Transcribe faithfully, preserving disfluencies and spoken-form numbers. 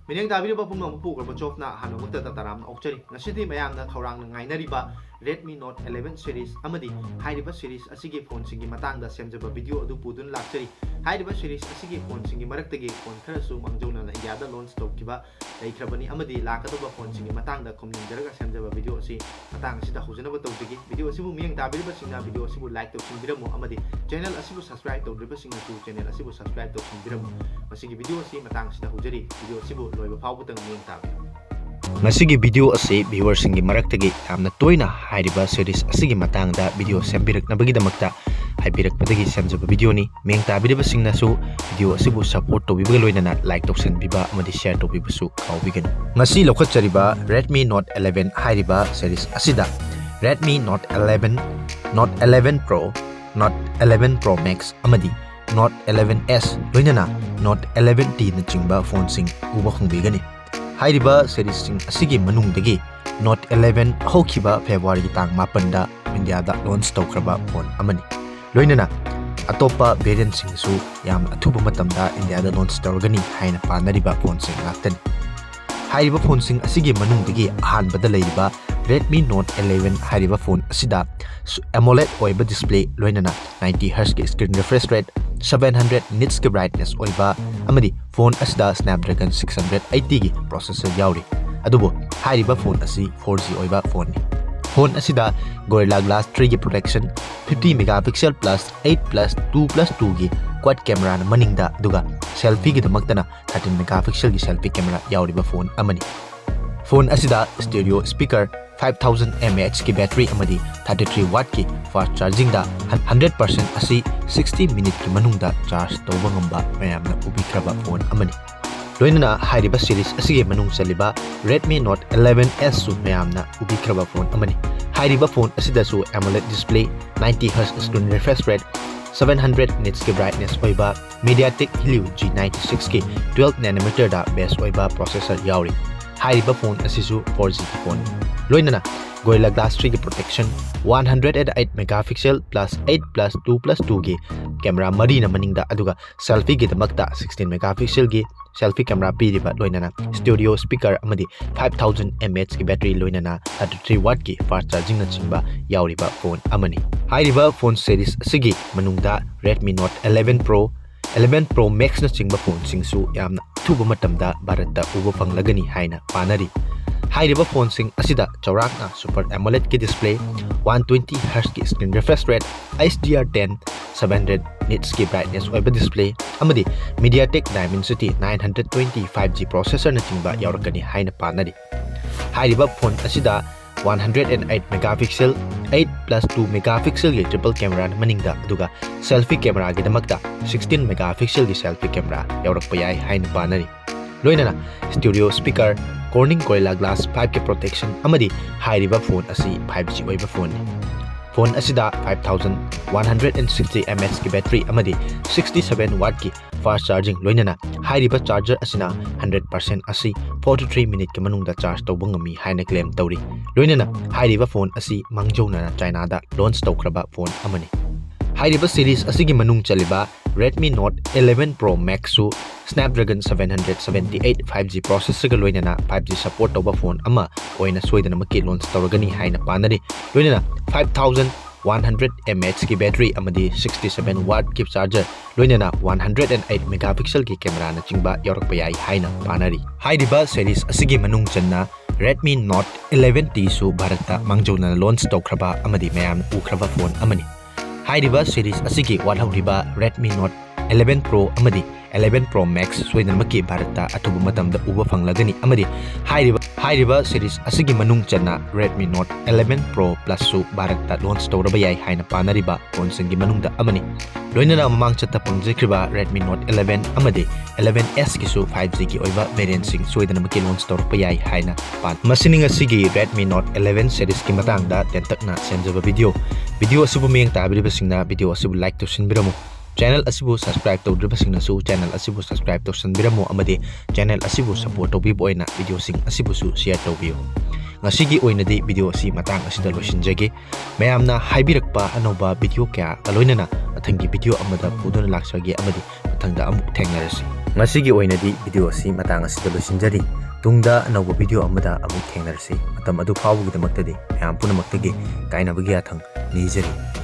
ꯃꯤꯠꯌꯦꯡ ꯇꯥꯕꯤꯔꯤꯕ ꯄꯨꯝꯅꯃꯛꯄꯨ ꯒꯣꯔꯕꯆꯣꯞꯅ ꯑꯍꯥꯟꯕꯃꯛꯇꯗ ꯇꯔꯥꯝꯅ ꯑꯣꯛꯆꯔꯤ꯫ ꯉꯁꯤꯗꯤ ꯃꯌꯥꯝꯅ ꯈꯧꯔꯥꯡꯅ ꯉꯥꯏꯅꯔꯤꯕ Redmi Note eleven series ꯑꯃꯗꯤ ꯍꯥꯏꯔꯤꯕ series ꯑꯁꯤꯒꯤ ꯐꯣꯟꯁꯤꯡꯒꯤ ꯃꯇꯥꯡꯗ ꯁꯦꯝꯖꯕ video ꯑꯗꯨ ꯄꯨꯗꯨꯅ ꯂꯥꯛꯆꯔꯤ꯫ ꯍꯥꯏꯔꯤꯕ series ꯑꯁꯤꯒꯤ ꯐꯣꯟꯁꯤꯡꯒꯤ ꯃꯔꯛꯇꯒꯤ ꯐꯣꯟ ꯈꯔꯁꯨ ꯃꯥꯡꯖꯧꯅꯅ ꯏꯟꯗꯤꯌꯥꯗ launch ꯇꯧꯈꯤꯕ ꯂꯩꯈ꯭ꯔꯕꯅꯤ ꯑꯃꯗꯤ ꯂꯥꯛꯀꯗꯧꯕ ꯐꯣꯟꯁꯤꯡꯒꯤ ꯃꯇꯥꯡꯗ ꯈꯨꯝꯅꯤꯡꯖꯔꯒ ꯁꯦꯝꯖꯕ video ꯑꯁꯤ ꯃꯇꯥꯡ ꯑꯁꯤꯗ ꯍꯧꯖꯅꯕ ꯇꯧꯖꯒꯦ꯫ Video ꯑꯁꯤꯕꯨ ꯃꯤꯠꯌꯦꯡ ꯇꯥꯕꯤꯔꯤꯕꯁꯤꯡꯅ video ꯑꯁꯤꯕꯨ like ꯇꯧꯁꯤꯟꯕꯤꯔꯝꯃꯨ ꯑꯃꯗꯤ channel ꯑꯁꯤꯕꯨ subscribe ꯇꯧꯗ꯭ꯔꯤꯕꯁꯤꯡꯅꯁꯨ channel ꯑꯁꯤꯕꯨ subscribe ꯇꯧꯁꯤꯟꯕꯤꯔꯝꯃꯨ꯫ ꯃꯁꯤꯒꯤ video ꯑꯁꯤ ꯃꯇꯥꯡ ꯑꯁꯤꯗ ꯍꯧꯖꯔꯤ꯫ Video ꯑꯁꯤꯕꯨ ꯂꯣꯏꯕ ꯐꯥꯎꯕꯗꯪ ꯃꯤꯠꯌꯦꯡ ꯇꯥꯕꯤꯌꯨ꯫ ꯉꯁꯤꯒꯤ video ꯑꯁꯤ viewerꯁꯤꯡꯒꯤ ꯃꯔꯛꯇꯒꯤ ꯌꯥꯝꯅ ꯇꯣꯏꯅ ꯍꯥꯏꯔꯤꯕ series ꯑꯁꯤꯒꯤ ꯃꯇꯥꯡꯗ video ꯁꯦꯝꯕꯤꯔꯛꯅꯕꯒꯤꯗꯃꯛꯇ ꯍꯥꯏꯕꯤꯔꯛꯄꯗꯒꯤ ꯁꯦꯝꯖꯕ videoꯅꯤ꯫ ꯃꯤꯠꯌꯦꯡ ꯇꯥꯕꯤꯔꯤꯕꯁꯤꯡꯅꯁꯨ video ꯑꯁꯤꯕꯨ support ꯇꯧꯕꯤꯕꯒ ꯂꯣꯏꯅꯅ like ꯇꯧꯁꯤꯟꯕꯤꯕ ꯑꯃꯗꯤ share ꯇꯧꯕꯤꯕꯁꯨ ꯀꯥꯎꯕꯤꯒꯅꯨ꯫ ꯉꯁꯤ ꯂꯧꯈꯠꯆꯔꯤꯕ Redmi Note eleven ꯍꯥꯏꯔꯤꯕ series ꯑꯁꯤꯗ Redmi Note eleven, Note eleven Pro, Note eleven Pro Max ꯑꯃꯗꯤ Note eleven S ꯂꯣꯏꯅꯅ Note eleven T ꯅꯆꯤꯡꯕ ꯐꯣꯟꯁꯤꯡ ꯎꯕ ꯐꯪꯕꯤꯒꯅꯤ꯫ ꯍꯥꯏꯔꯤꯕ seriesꯁꯤꯡ ꯑꯁꯤꯒꯤ ꯃꯅꯨꯡꯗꯒꯤ Note eleven ꯍꯧꯈꯤꯕ Februaryꯒꯤ ꯇꯥꯡ ꯃꯥꯄꯟꯗ ꯏꯟꯗꯤꯌꯥꯗ launch ꯇꯧꯈ꯭ꯔꯕ ꯐꯣꯟ ꯑꯃꯅꯤ꯫ ꯂꯣꯏꯅꯅ ꯑꯇꯣꯞꯄ variantꯁꯤꯡꯁꯨ ꯌꯥꯝꯅ ꯑꯊꯨꯕ ꯃꯇꯝꯗ ꯏꯟꯗꯤꯌꯥꯗ launch ꯇꯧꯔꯒꯅꯤ ꯍꯥꯏꯅ ꯄꯥꯅꯔꯤꯕ ꯐꯣꯟꯁꯤꯡ ꯉꯥꯛꯇꯅꯤ꯫ ꯍꯥꯏꯔꯤꯕ ꯐꯣꯟꯁꯤꯡ ꯑꯁꯤꯒꯤ ꯃꯅꯨꯡꯗꯒꯤ ꯑꯍꯥꯟꯕꯗ ꯂꯩꯔꯤꯕ Redmi Note eleven ꯍꯥꯏꯔꯤꯕ ꯐꯣꯟ ꯑꯁꯤꯗ ꯁꯨ-, AMOLED ꯑꯣꯏꯕ display ꯂꯣꯏꯅꯅ ninety Hz screen refresh rate, seven hundred nitsꯀꯤ brightness ꯑꯣꯏꯕ ꯑꯃꯗꯤ ꯐꯣꯟ ꯑꯁꯤꯗ Snapdragon six hundred eightyꯒꯤ processor ꯌꯥꯎꯔꯤ꯫ ꯑꯗꯨꯕꯨ ꯍꯥꯏꯔꯤꯕ ꯐꯣꯟ ꯑꯁꯤ four G ꯑꯣꯏꯕ ꯐꯣꯟꯅꯤ꯫ ꯐꯣꯟ ꯑꯁꯤꯗ Gorilla Glass threeꯒꯤ protection, fifty megapixel plus eight plus two plus twoꯒꯤ quad cameraꯅ ꯃꯅꯤꯡꯗ, ꯑꯗꯨꯒ selfieꯒꯤꯗꯃꯛꯇꯅ thirteen megapixelꯒꯤ selfie camera ꯌꯥꯎꯔꯤꯕ ꯐꯣꯟ ꯑꯃꯅꯤ꯫ ꯐꯣꯟ ꯑꯁꯤꯗ stereo speaker, five thousand mAhꯀꯤ battery ꯑꯃꯗꯤ thirty three wattꯀꯤ fast chargingꯗ hundred percent ꯑꯁꯤ sixty minuteꯀꯤ ꯃꯅꯨꯡꯗ charge ꯇꯧꯕ ꯉꯝꯕ ꯃꯌꯥꯝꯅ ꯎꯕꯤꯈ꯭ꯔꯕ ꯐꯣꯟ ꯑꯃꯅꯤ꯫ ꯂꯣꯏꯅꯅ ꯍꯥꯏꯔꯤꯕ series ꯑꯁꯤꯒꯤ ꯃꯅꯨꯡ ꯆꯜꯂꯤꯕ Redmi Note eleven Sꯁꯨ ꯃꯌꯥꯝꯅ ꯎꯕꯤꯈ꯭ꯔꯕ ꯐꯣꯟ ꯑꯃꯅꯤ꯫ ꯍꯥꯏꯔꯤꯕ ꯐꯣꯟ ꯑꯁꯤꯗꯁꯨ AMOLED display, ninety Hz screen refresh rate, seven hundred nitsꯀꯤ brightness ꯑꯣꯏꯕ MediaTek Helio G ninety sixꯀꯤ twelve nanometerꯗ base ꯑꯣꯏꯕ processor ꯌꯥꯎꯔꯤ꯫ ꯍꯥꯏꯔꯤꯕ ꯐꯣꯟ ꯑꯁꯤꯁꯨ ꯐꯣꯔ ꯖꯤꯒꯤ ꯐꯣꯟꯅꯤ꯫ ꯂꯣꯏꯅꯅ Gorilla Glass threeꯒꯤ protection, one hundred and eight megapixel plus eight plus two plus twoꯒꯤ camera ꯃꯔꯤꯅ ꯃꯅꯤꯡꯗ, ꯑꯗꯨꯒ selfieꯒꯤꯗꯃꯛꯇ sixteen megapixelꯒꯤ selfie camera ꯄꯤꯔꯤꯕ, ꯂꯣꯏꯅꯅ stereo speaker ꯑꯃꯗꯤ five thousand mAhꯀꯤ battery, ꯂꯣꯏꯅꯅ thirty three wattꯀꯤ fast chargingꯅꯆꯤꯡꯕ ꯌꯥꯎꯔꯤꯕ ꯐꯣꯟ ꯑꯃꯅꯤ꯫ ꯍꯥꯏꯔꯤꯕ ꯐꯣꯟ series ꯑꯁꯤꯒꯤ ꯃꯅꯨꯡꯗ Redmi Note eleven Pro, eleven Pro Maxꯅꯆꯤꯡꯕ ꯐꯣꯟꯁꯤꯡꯁꯨ ꯌꯥꯝꯅ ꯑꯊꯨꯕ ꯃꯇꯝꯗ ꯚꯥꯔꯠꯇ ꯎꯕ ꯐꯪꯂꯒꯅꯤ ꯍꯥꯏꯅ ꯄꯥꯅꯔꯤ꯫ ꯍꯥꯏꯔꯤꯕ ꯐꯣꯟꯁꯤꯡ ꯑꯁꯤꯗ ꯆꯥꯎꯔꯥꯛꯅ Super AMOLEDꯀꯤ display, one twenty Hzꯀꯤ screen refresh rate, H D R ten, seven hundred nitsꯀꯤ brightness ꯑꯣꯏꯕ display ꯑꯃꯗꯤ MediaTek Dimensity nine hundred twenty five G processorꯅꯆꯤꯡꯕ ꯌꯥꯎꯔꯛꯀꯅꯤ ꯍꯥꯏꯅ ꯄꯥꯅꯔꯤ꯫ ꯍꯥꯏꯔꯤꯕ ꯐꯣꯟ ꯑꯁꯤꯗ one hundred and eight megapixel, eight plus two megapixelꯒꯤ triple camera ꯃꯅꯤꯡꯗ, ꯑꯗꯨꯒ selfie cameraꯒꯤꯗꯃꯛꯇ sixteen megapixelꯒꯤ selfie camera ꯌꯥꯎꯔꯛꯄ ꯌꯥꯏ ꯍꯥꯏꯅ ꯄꯥꯅꯔꯤ꯫ ꯂꯣꯏꯅꯅ stereo speaker, Corning Gorilla Glass fiveꯀꯤ protection ꯑꯃꯗꯤ ꯍꯥꯏꯔꯤꯕ ꯐꯣꯟ ꯑꯁꯤ five G ꯑꯣꯏꯕ ꯐꯣꯟꯅꯤ꯫ ꯐꯣꯟ ꯑꯁꯤꯗ five thousand one hundred and sixty mAhꯀꯤ battery ꯑꯃꯗꯤ sixty seven wattꯀꯤ fast charging, ꯂꯣꯏꯅꯅ ꯍꯥꯏꯔꯤꯕ charger ꯑꯁꯤꯅ hundred percent ꯑꯁꯤ forty three minuteꯀꯤ ꯃꯅꯨꯡꯗ charge ꯇꯧꯕ ꯉꯝꯃꯤ ꯍꯥꯏꯅ claim ꯇꯧꯔꯤ꯫ ꯂꯣꯏꯅꯅ ꯍꯥꯏꯔꯤꯕ ꯐꯣꯟ ꯑꯁꯤ ꯃꯥꯡꯖꯧꯅꯅ ꯆꯥꯏꯅꯥꯗ launch ꯇꯧꯈ꯭ꯔꯕ ꯐꯣꯟ ꯑꯃꯅꯤ꯫ ꯍꯥꯏꯔꯤꯕ series ꯑꯁꯤꯒꯤ ꯃꯅꯨꯡ ꯆꯜꯂꯤꯕ Redmi Note eleven Pro Maxꯁꯨ Snapdragon seven hundred seventy eight five G processorꯒ ꯂꯣꯏꯅꯅ five G support ꯇꯧꯕ ꯐꯣꯟ ꯑꯃ ꯑꯣꯏꯅ ꯁꯣꯏꯗꯅꯃꯛꯀꯤ launch ꯇꯧꯔꯒꯅꯤ ꯍꯥꯏꯅ ꯄꯥꯅꯔꯤ꯫ ꯂꯣꯏꯅꯅ five thousand one hundred mAhꯀꯤ battery ꯑꯃꯗꯤ sixty seven wattꯀꯤ charger, ꯂꯣꯏꯅꯅ one hundred and eight megapixelꯒꯤ cameraꯅꯆꯤꯡꯕ ꯌꯥꯎꯔꯛꯄ ꯌꯥꯏ ꯍꯥꯏꯅ ꯄꯥꯅꯔꯤ꯫ ꯍꯥꯏꯔꯤꯕ series ꯑꯁꯤꯒꯤ ꯃꯅꯨꯡ ꯆꯟꯅ Redmi Note eleven Tꯁꯨ ꯚꯥꯔꯠꯇ ꯃꯥꯡꯖꯧꯅꯅ launch ꯇꯧꯈ꯭ꯔꯕ ꯑꯃꯗꯤ ꯃꯌꯥꯝꯅ ꯎꯈ꯭ꯔꯕ ꯐꯣꯟ ꯑꯃꯅꯤ꯫ ꯍꯥꯏꯔꯤꯕ series ꯑꯁꯤꯒꯤ ꯋꯥꯠꯍꯧꯔꯤꯕ Redmi Note eleven Pro ꯑꯃꯗꯤ eleven Pro Max ꯁꯣꯏꯗꯅꯃꯛꯀꯤ ꯚꯥꯔꯠꯇ ꯑꯊꯨꯕ ꯃꯇꯝꯗ ꯎꯕ ꯐꯪꯂꯒꯅꯤ ꯑꯃꯗꯤ ꯍꯥꯏꯔꯤꯕ, ꯍꯥꯏꯔꯤꯕ series ꯑꯁꯤꯒꯤ ꯃꯅꯨꯡ ꯆꯟꯅ Redmi Note eleven Pro Plusꯁꯨ ꯚꯥꯔꯠꯇ launch ꯇꯧꯔꯕ ꯌꯥꯏ ꯍꯥꯏꯅ ꯄꯥꯅꯔꯤꯕ ꯐꯣꯟꯁꯤꯡꯒꯤ ꯃꯅꯨꯡꯗ ꯑꯃꯅꯤ꯫ ꯂꯣꯏꯅꯅ ꯃꯃꯥꯡ ꯆꯠꯇ ꯐꯪꯖꯈ꯭ꯔꯤꯕ Redmi Note eleven ꯑꯃꯗꯤ eleven Sꯀꯤꯁꯨ five Gꯒꯤ ꯑꯣꯏꯕ variantꯁꯤꯡ ꯁꯣꯏꯗꯅꯃꯛꯀꯤ launch ꯇꯧꯔꯛꯄ ꯌꯥꯏ ꯍꯥꯏꯅ ꯄꯥꯅꯩ꯫ ꯃꯁꯤꯅꯤ ꯉꯁꯤꯒꯤ Redmi Note eleven seriesꯀꯤ ꯃꯇꯥꯡꯗ ꯇꯦꯟꯇꯛꯅ ꯁꯦꯝꯖꯕ video꯫ Video ꯑꯁꯤꯕꯨ ꯃꯤꯠꯌꯦꯡ ꯇꯥꯕꯤꯔꯤꯕꯁꯤꯡꯅ video ꯑꯁꯤꯕꯨ like ꯇꯧꯁꯤꯟꯕꯤꯔꯝꯃꯨ꯫ Channel ꯑꯁꯤꯕꯨ subscribe ꯇꯧꯗ꯭ꯔꯤꯕꯁꯤꯡꯅꯁꯨ channel ꯑꯁꯤꯕꯨ subscribe ꯇꯧꯁꯟꯕꯤꯔꯝꯃꯨ ꯑꯃꯗꯤ channel ꯑꯁꯤꯕꯨ support ꯇꯧꯕꯤꯕ ꯑꯣꯏꯅ video ꯁꯤꯡ ꯑꯁꯤꯕꯨꯁꯨ share ꯇꯧꯕꯤꯌꯨ꯫ ꯉꯁꯤꯒꯤ ꯑꯣꯏꯅꯗꯤ video ꯑꯁꯤ ꯃꯇꯥꯡ ꯑꯁꯤꯗ ꯂꯣꯏꯁꯤꯟꯖꯒꯦ꯫ ꯃꯌꯥꯝꯅ ꯍꯥꯏꯕꯤꯔꯛꯄ ꯑꯅꯧꯕ video ꯀꯌꯥꯒ ꯂꯣꯏꯅꯅ ꯃꯊꯪꯒꯤ video ꯑꯃꯗ ꯄꯨꯗꯨꯅ ꯂꯥꯛꯆꯒꯦ ꯑꯃꯗꯤ ꯃꯊꯪꯗ ꯑꯃꯨꯛ ꯊꯦꯡꯅꯔꯁꯤ꯫ ꯉꯁꯤꯒꯤ ꯑꯣꯏꯅꯗꯤ video ꯑꯁꯤ ꯃꯇꯥꯡ ꯑꯁꯤꯗ ꯂꯣꯏꯁꯤꯟꯖꯔꯤ꯫ ꯇꯨꯡꯗ ꯑꯅꯧꯕ video ꯑꯃꯗ ꯑꯃꯨꯛ ꯊꯦꯡꯅꯔꯁꯤ꯫ ꯃꯇꯝ ꯑꯗꯨ ꯐꯥꯎꯕꯒꯤꯗꯃꯛꯇꯗꯤ ꯃꯌꯥꯝ ꯄꯨꯝꯅꯃꯛꯇꯒꯤ ꯀꯥꯏꯅꯕꯒꯤ ꯌꯥꯊꯪ ꯅꯤꯖꯔꯤ꯫